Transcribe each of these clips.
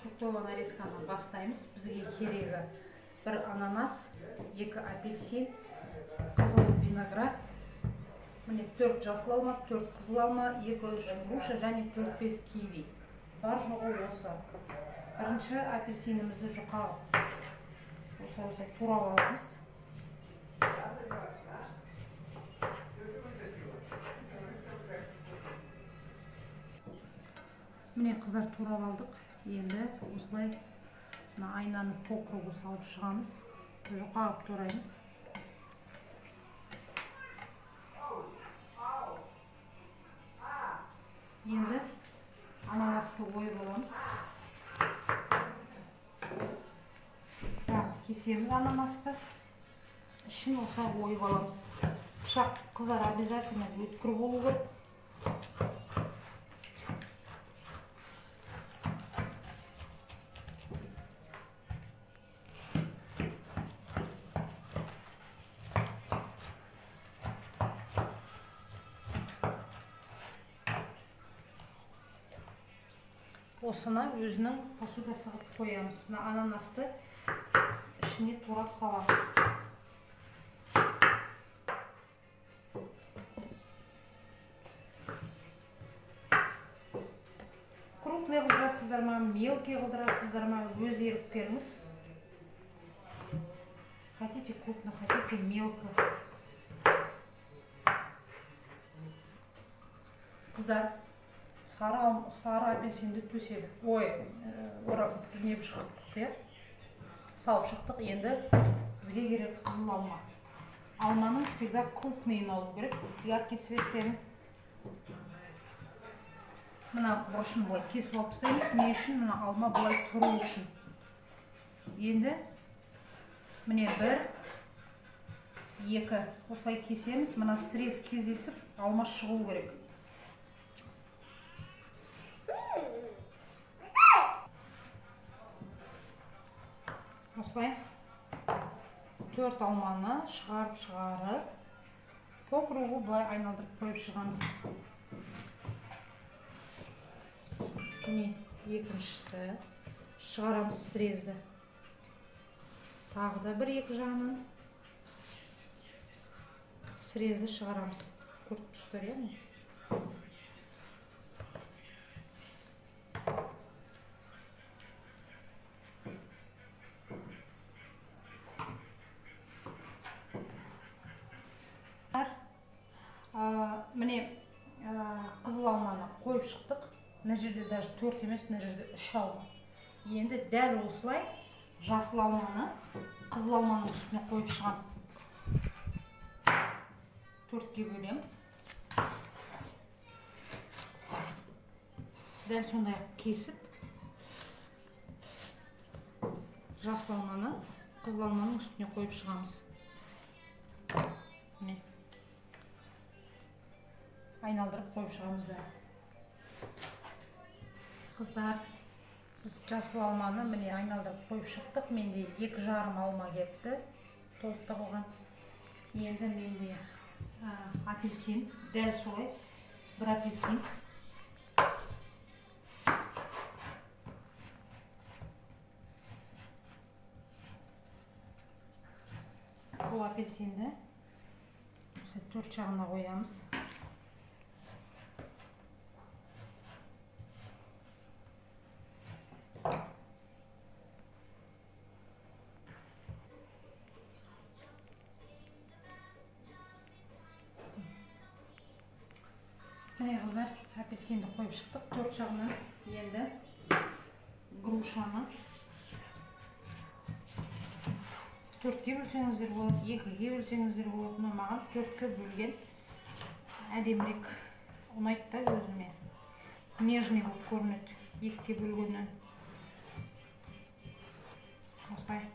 Фруктовый нарезканы бастаймыз. Бізге керегі бір ананас, 2 апельсин, қызыл виноград, міне 4 жасыл алма, 4 қызыл алма, 2-3 груша және 4-5 киви. Бар жоғы осы. Бірінші апельсинімізді жұқа осылай турап аламыз. Міне қыздар, турап алдық. Енді осылай мына айнаны по кругу салып шығамыз. Жұқа қылып тураймыз. Енді ананасты ойып аламыз. Кесеміз ананасты. Ішін осылай ойып аламыз. Пышақ, қыздар, обязательно өткір болу керек. Осыны өзінің посудасы қылып қоямыз. Мына ананасты ішіне турап саламыз. Крупный қылдырасыздар ма, мелкий қылдырасыздар ма, өз еріктеріңіз. Хотите крупно, хотите мелко. Қыздар, сары апельсинді төседік. Ой, орап неп шықтық, иә? Салып шықтық. Енді бізге керек қызыл алма. Алманың всегда крупныйын алу керек, яркий цветтерін. Мына бұрышын былай кесіп алып тастаймыз. Не үшін? Мына алма былай тұру үшін. Енді міне 1, 2 осылай кесеміз. Мына срез кездесіп алма шығу керек. Осылай 4 алманы шығарып по кругу былай айналдырып қойып шығамыз. Міне екіншісі, шығарамыз срезді. Тағы да бір екі жағынан срезді шығарамыз. Көріп тұрсыздар, иә? Міне қызыл алманы қойып шықтық. Мына жерде даже 4 емес, мына жерде 3 алма. Енді дәл осылай жасыл алманы қызыл алманың үстіне қойып шығамын. 4-ке бөлемін. Дәл сондай кесіп жасыл алманы қызыл алманың үстіне қойып шығамыз. Міне айналдырып қойып шығамыз бәрі. Қыздар, біз жасыл алманы міне айналдырып қойып шықтық. Менде 2,5 алма кетті толықтырылған. Енді менде апельсин, дәл солай бір апельсин. Бұл апельсинді осы 4 жағына қоямыз. Міне қыздар, апельсинді қойып шықтық 4 жағына. Енді грушаны 4-ке бөлсеңіздер болады, 2-ге бөлсеңіздер болады. Но маған 4-ке бөлген әдемірек ұнайды да өзіме. Нежный болып көрінеді 2-ге бөлгеннен. Осылай.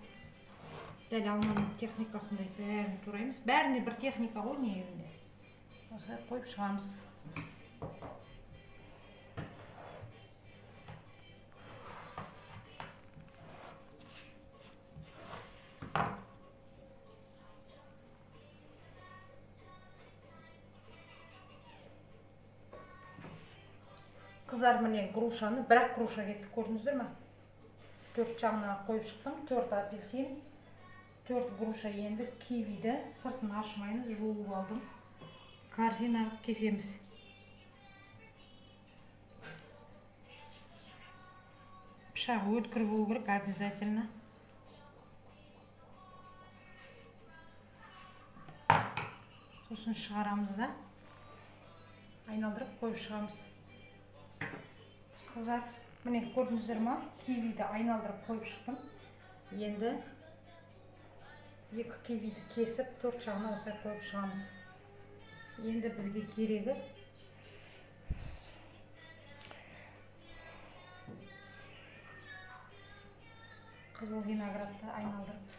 Дәл алманың техникасындай бәрін тураймыз. Бәріне бір техника ғой негізінде. Осылай қойып шығамыз. Қыздар, міне грушаны, бірақ груша кетті, көрдіңіздер ме? Төрт жағына қойып шықтым. Төрт апельсин, төрт груша. Енді кивиді сыртын ашмаймыз, жуып алдым. Корзина кесеміз. Пышақ өткір болу керек обязательно. Сосын шығарамыз да, айналдырып қойып шығамыз. Қыздар, міне, көрдіңіздер ма, кивиді айналдырып қойып шықтым. Енді екі кивиді кесіп, төрт жағына осылай қойып шығамыз. Енді бізге керегі қызыл виноградты айналдырып,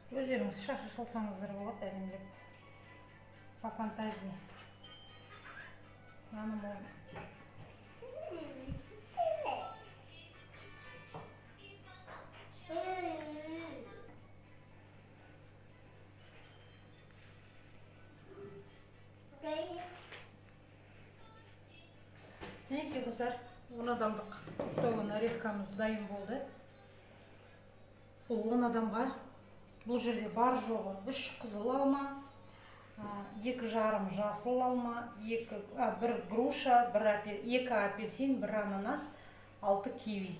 өздеріңіз шаша салсаңыздар болады әдемілеп, по фантазии. Мынаны можно. Мінекей, қыздар, 10 адамдық фруктовый нарезкамыз дайын болды. Бұл 10 адамға. Бұл жерде бар жоғы үш қызыл алма, 2,5 жасыл алма, екі, бір груша, екі апельсин, бір ананас, алты киви.